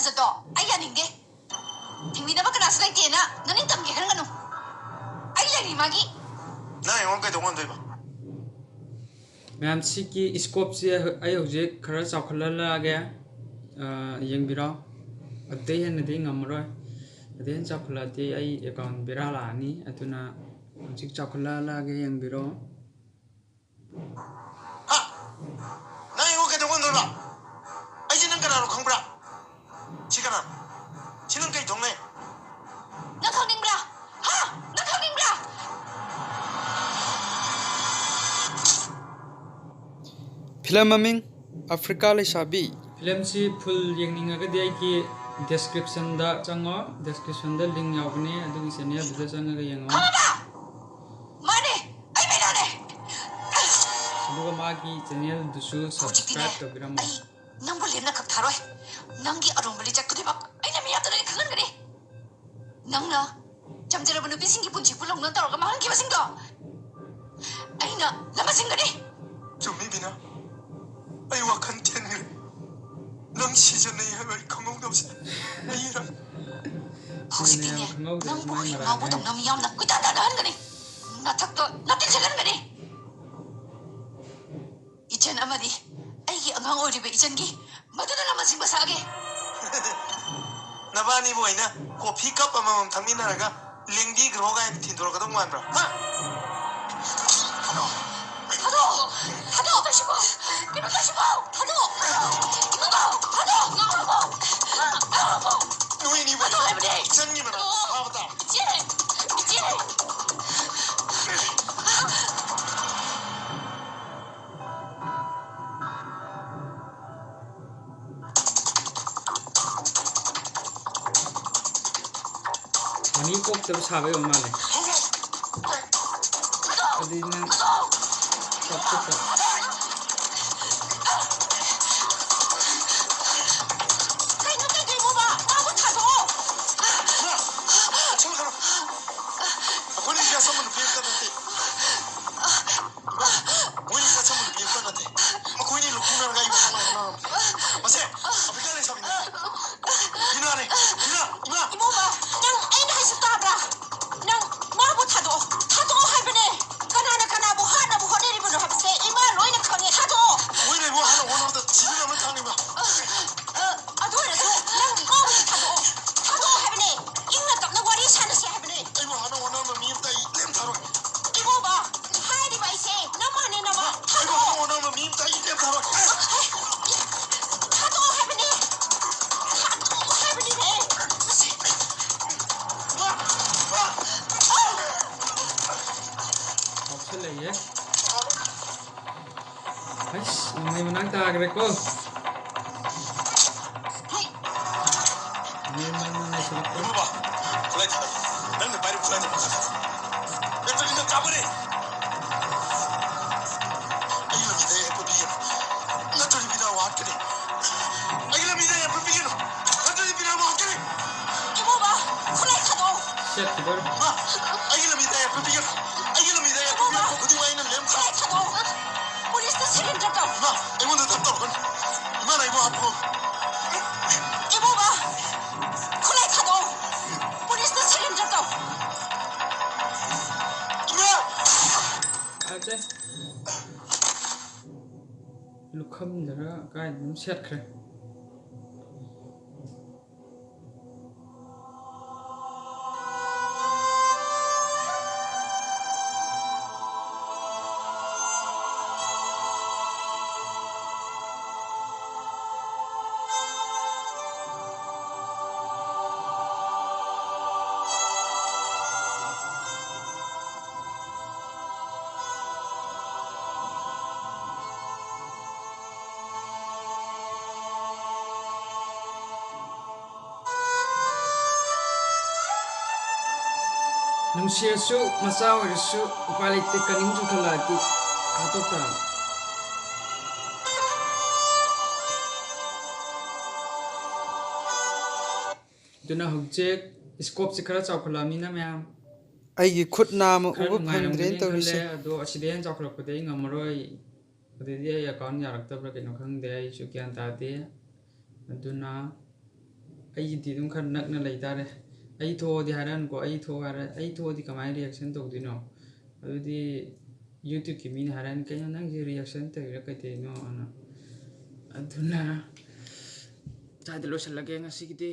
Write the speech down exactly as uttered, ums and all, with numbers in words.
ꯖꯠꯇꯣ ꯑꯩ ꯌꯥꯅꯤꯡꯗꯦ꯫ ꯊꯤꯡꯕꯤꯅꯕ ꯀꯅꯥꯁꯨ ꯂꯩꯇꯦꯅ ꯅꯅꯤꯡ ꯇꯝꯒꯦ ꯈꯟꯒꯅꯨ꯫ ꯑꯩ ꯂꯩꯔꯤ ꯃꯥꯒꯤ꯫ ꯅꯪ ꯑꯩꯉꯣꯟꯗ ꯀꯩꯗꯧ ꯉꯝꯗꯣꯏꯕ? ꯃꯌꯥꯝ, ꯁꯤꯒꯤ scope ꯁꯦ ꯑꯩ ꯍꯧꯖꯤꯛ ꯈꯔ ꯆꯥꯎꯈꯠꯍꯜꯂꯛꯑꯒꯦ꯫ ꯑ, ꯌꯦꯡꯕꯤꯔꯣ꯫ ꯑꯗꯩ ꯍꯦꯟꯅꯗꯤ ꯉꯝꯃꯔꯣꯏ꯫ ꯑꯗꯩ ꯍꯦꯟꯅ ꯆꯥꯎꯈꯠꯂꯛꯑꯗꯤ ꯑꯩ account ꯕꯦꯔꯥ ꯂꯥꯛꯑꯅꯤ꯫ ꯑꯗꯨꯅ ꯍꯧꯖꯤꯛ ꯆꯥꯎꯈꯠꯍꯜꯂꯛꯑꯒꯦ, ꯌꯦꯡꯕꯤꯔꯣ꯫ ꯍꯥ? ꯅꯪ ꯑꯩꯉꯣꯟꯗ ꯀꯩꯗꯧ ꯉꯝꯗꯣꯏꯕ? ꯑꯩꯁꯦ ꯅꯪ ꯀꯅꯥꯅꯣ ꯈꯪꯕ꯭ꯔꯥ? ꯁꯤ ꯀꯅꯥ? ꯁꯤ ꯅꯪ ꯀꯩ ꯊꯣꯛꯅꯩ? ꯅꯪ ꯈꯪꯅꯤꯡꯕ꯭ꯔꯥ? ꯍꯥ? ꯅꯪ ꯈꯪꯅꯤꯡꯕ꯭ꯔꯥ? ꯐꯤꯂꯝ ꯃꯃꯤꯡ ꯑꯐ꯭ꯔꯤꯀꯥ ꯂꯩꯁꯥꯕꯤ꯫ ꯐꯤꯂꯝꯁꯤ full ꯌꯦꯡꯅꯤꯡꯉꯒꯗꯤ ꯑꯩꯒꯤ description ꯗ ꯆꯪꯉꯣ, description ꯗ link ꯌꯥꯎꯕꯅꯦ, ꯑꯗꯨꯒꯤ channel ꯗꯨꯗ ꯆꯪꯉꯒ ꯌꯦꯡꯉꯣ꯫ ꯈꯪꯉꯕ? ꯃꯥꯅꯦ, ꯑꯩ ꯃꯤꯅꯥꯅꯦ꯫ ꯑꯗꯨꯒ ꯃꯥꯒꯤ channel ꯗꯨꯁꯨ ꯍꯧꯖꯤꯛꯇꯤꯅꯦ, subscribe ꯇꯧꯕꯤꯔꯝꯃꯣ꯫ ꯑꯩ ꯅꯪꯕꯨ ꯂꯦꯝꯅ ꯈꯛ ꯊꯥꯔꯣꯏ꯫ ꯅꯪꯒꯤ ꯑꯔꯣꯟꯕ ꯂꯤꯆꯠ ꯈꯨꯗꯤꯡꯃꯛ ꯑꯩꯅ ꯃꯤꯌꯥꯝꯗ ꯂꯣꯏ ꯈꯪꯍꯟꯒꯅꯤ꯫ ꯅꯪꯅ ꯆꯝꯖꯔꯕ ꯅꯨꯄꯤꯁꯤꯡꯒꯤ ꯄꯨꯟꯁꯤ ꯄꯨꯂꯧꯅ ꯇꯧꯔꯒ ꯃꯥꯡꯍꯟꯈꯤꯕꯁꯤꯡꯗꯣ ꯑꯩꯅ ꯂꯃꯟꯁꯤꯡꯒꯅꯤ꯫ ꯆꯨꯝꯃꯤ, ꯕꯤꯅꯥ꯫ ꯑꯩ ꯋꯥꯈꯜ ꯊꯦꯟꯈ꯭ꯔꯦ꯫ ꯅꯪ ꯁꯤꯖꯟꯅꯩ ꯍꯥꯏꯕ ꯑꯩ ꯈꯪꯍꯧꯗꯕꯁꯦ ꯑꯩꯔꯥ? ꯍꯧꯖꯤꯛꯇꯤꯅꯦ, ꯈꯪꯍꯧꯗꯕꯁꯦ ꯅꯪꯕꯨ ꯃꯥꯏ ꯍꯨꯏ ꯃꯔꯥꯜꯅꯦ꯫ ꯉꯥꯎꯕꯗꯧꯅ ꯃꯤꯌꯥꯝꯅ ꯀꯣꯏꯇꯥꯟ ꯇꯥꯟꯅꯍꯟꯒꯅꯤ꯫ ꯅꯊꯛꯇ ꯅꯇꯤꯟ ꯁꯤꯠꯍꯟꯒꯅꯤ꯫ ꯏꯆꯟ ꯑꯃꯗꯤ ꯑꯩꯒꯤ ꯑꯉꯥꯡ ꯑꯣꯏꯔꯤꯕ ꯏꯆꯟꯒꯤ ꯃꯗꯨꯅ ꯂꯃꯟꯁꯤꯡ ꯃꯁꯥꯒꯤ꯫ ꯅꯕꯥꯅꯤꯕꯨ ꯑꯩꯅ coffee cup ꯑꯃꯃꯝ ꯊꯛꯃꯤꯟꯅꯔꯒ ꯂꯦꯡꯕꯤꯈ꯭ꯔꯣ ꯀꯥꯏꯅ ꯊꯤꯟꯗꯣꯔꯛꯀꯗꯧ ꯃꯥꯟꯕ꯭ꯔꯥ? ꯍꯥ? ꯊꯥꯗꯣꯛꯑꯣ! ꯊꯥꯗꯣꯛꯑꯣ! ꯀꯩꯁꯨ ꯀꯩꯅꯣ ꯀꯩꯁꯨ ꯊꯥꯗꯣꯛꯑꯣ! ꯊꯥꯗꯣꯛꯑꯣ! ꯊꯥꯗꯣꯛꯑꯣ! ꯅꯣꯏ ꯑꯅꯤꯕꯨ ꯊꯥꯗꯣꯛꯑꯣ ꯍꯥꯏꯕꯅꯦ! ꯏꯆꯟꯒꯤ ꯃꯅꯥꯛꯇ ꯊꯥꯕ ꯇꯥꯕ꯫ ꯏꯆꯦ! ꯏꯆꯦ! ꯃꯅꯤ ꯄꯣꯛꯇꯕ ꯁꯥꯕꯩ ꯑꯣꯏ ꯃꯥꯜꯂꯦ꯫ ꯑꯗꯨꯗꯤ ꯅꯪ ꯆꯥꯎꯊꯣꯛꯈ꯭ꯔꯣ꯫ ꯀꯩꯅꯣ ꯇꯧꯗꯣꯏꯕꯣꯕ? ꯃꯥꯕꯨ ꯊꯥꯗꯣꯛꯑꯣ꯫ ꯏꯃꯥ! ꯁꯣꯝꯗ ꯈꯔ꯫ ꯑꯩꯈꯣꯏꯅ ꯏꯆꯦ ꯑꯆꯝꯕ ꯅꯨꯄꯤ ꯑꯝꯇ ꯅꯠꯇꯦ꯫ ꯏꯃꯥ! ꯃꯣꯏꯅ ꯏꯆꯦ ꯑꯆꯝꯕ ꯅꯨꯄꯤ ꯑꯝꯇ ꯅꯠꯇꯦ꯫ ꯃꯈꯣꯏꯅꯤ ꯂꯨꯞꯈꯨꯅꯔꯒ ꯑꯩꯕꯨ ꯀꯃꯥꯏꯅ ꯉꯥꯡꯉꯝꯃꯤ? ꯃꯁꯦ! ꯑꯐ꯭ꯔꯤꯀꯥ ꯂꯩꯁꯥꯕꯤꯅꯤ꯫ ꯅꯣꯡꯃꯩ ꯃꯅꯥꯛ ꯇꯥꯈ꯭ꯔꯦꯀꯣ꯫ ꯅꯣꯡꯃꯩ ꯃꯅꯥꯛ ꯂꯩꯁꯤꯜꯂꯛꯇ꯭ꯔꯦ꯫ ꯏꯕꯨꯡꯉꯣ, ꯈꯨꯠꯂꯥꯏ ꯊꯥꯗꯣꯛ꯫ ꯅꯪꯅ ꯄꯥꯏꯔꯤꯕ ꯈꯨꯠꯂꯥꯏꯗꯣ ꯄꯥꯏꯊꯣꯛ꯫ ꯅꯠꯇ꯭ꯔꯗꯤ ꯅꯪ ꯀꯥꯞꯀꯅꯤ꯫ ꯑꯩꯒꯤ ꯂꯝꯕꯤꯗ ꯌꯥꯏꯐꯕ ꯄꯤꯒꯅꯨ꯫ ꯅꯠꯇ꯭ꯔꯗꯤ ꯄꯤꯅꯥ ꯋꯥꯠꯀꯅꯤ꯫ ꯑꯩꯒꯤ ꯂꯝꯕꯤꯗ ꯌꯥꯏꯐꯕ ꯄꯤꯒꯅꯨ꯫ ꯅꯠꯇ꯭ꯔꯗꯤ ꯄꯤꯅꯥ ꯋꯥꯠꯀꯅꯤ꯫ ꯏꯕꯨꯡꯉꯣ, ꯈꯨꯠꯂꯥꯏ ꯊꯥꯗꯣꯛꯑꯣ꯫ ꯆꯠꯈꯤꯗꯣꯔꯦ꯫ ꯃꯥ, ꯑꯩꯒꯤ ꯂꯝꯕꯤꯗ ꯌꯥꯏꯐꯕ ꯄꯤꯒꯅꯨ꯫ ꯑꯩꯒꯤ ꯂꯝꯕꯤꯗ ꯌꯥꯏꯐꯕ ꯄꯤꯔꯛꯄ ꯈꯨꯗꯤꯡꯃꯛ ꯑꯩꯅ ꯂꯦꯝ ꯊꯥ꯫ ꯈꯨꯠꯂꯥꯏ ꯊꯥꯗꯣꯛꯑꯣ꯫ ꯄꯨꯂꯤꯁꯇ ꯁꯔꯦꯟꯗꯔ ꯇꯧ꯫ ꯃꯥ, ꯑꯩꯉꯣꯟꯗ ꯙꯞ ꯇꯧꯔꯛꯀꯅꯨ꯫ ꯏꯃꯥꯅ ꯑꯩꯕꯨ ꯍꯥꯠꯄ꯭ꯔꯣ? ꯏꯕꯨꯡꯉꯣ, ꯈꯨꯠꯂꯥꯏ ꯊꯥꯗꯣꯛꯑꯣ꯫ ꯄꯨꯂꯤꯁꯇ ꯁꯔꯦꯟꯗꯔ ꯇꯧ꯫ ꯏꯃꯥ! ꯑꯁꯦ꯫ ꯂꯨꯈꯝꯗꯔ ꯀꯥꯏꯗꯅꯣꯝ ꯁꯦꯠꯈ꯭ꯔꯦ꯫ ꯅꯨꯡꯁꯤꯔꯁꯨ, ꯃꯆꯥ ꯑꯣꯏꯔꯁꯨ, ꯎꯄꯥꯏ ꯂꯩꯇꯦ, ꯀꯅꯤꯡ ꯆꯨꯡꯈꯠꯂꯛꯑꯗꯤ ꯍꯥꯠꯇꯣꯛ ꯇꯥꯕ꯫ ꯑꯗꯨꯅ ꯍꯧꯖꯤꯛ scopeꯁꯦ ꯈꯔ ꯆꯥꯎꯈꯠꯂꯛꯑꯕꯅꯤꯅ ꯃꯌꯥꯝ ꯑꯩꯒꯤ ꯈꯨꯠ ꯅꯥꯝꯃ ꯈꯔ ꯎꯕ ꯅꯨꯡꯉꯥꯏꯔꯝꯒꯅꯤ ꯐꯪꯗ꯭ꯔꯦꯅ ꯈꯜꯂꯦ, ꯇꯧꯔꯤꯁꯦ꯫ ꯑꯗꯣ ꯑꯁꯤꯗꯩ ꯍꯦꯟꯅ ꯆꯥꯎꯈꯠꯂꯛꯄꯗꯤ ꯑꯩ ꯉꯝꯃꯔꯣꯏ꯫ ꯑꯗꯩꯗꯤ ꯑꯩ account ꯌꯥꯔꯛꯇꯕ꯭ꯔꯥ ꯀꯩꯅꯣ ꯈꯪꯗꯦ, ꯑꯩꯁꯨ ꯒ꯭ꯌꯥꯟ ꯇꯥꯗꯦ꯫ ꯑꯗꯨꯅ ꯑꯩꯒꯤꯗꯤ ꯑꯗꯨꯝ ꯈꯔ ꯅꯛꯅ ꯂꯩꯇꯥꯔꯦ꯫ ꯑꯩ ꯊꯣꯛꯑꯗꯤ ꯍꯥꯏꯔꯛꯑꯅꯨꯀꯣ, ꯑꯩ ꯊꯣꯛꯑꯣ ꯍꯥꯏꯔ-, ꯑꯩ ꯊꯣꯛꯑꯗꯤ ꯀꯃꯥꯏꯅ reaction ꯇꯧꯗꯣꯏꯅꯣ? ꯑꯗꯨꯗꯤ YouTubeꯀꯤ ꯃꯤꯅ ꯍꯥꯏꯔꯛꯑꯅꯤ, "ꯀꯩꯅꯣ ꯅꯪꯁꯦ reaction ꯇꯧꯔꯤꯔꯥ ꯀꯩꯗꯧꯔꯤꯅꯣ?" ꯑꯅ꯫ ꯑꯗꯨꯅ ꯁ꯭ꯋꯥꯏꯗ ꯂꯣꯏꯁꯤꯜꯂꯒꯦ ꯉꯁꯤꯒꯤꯗꯤ꯫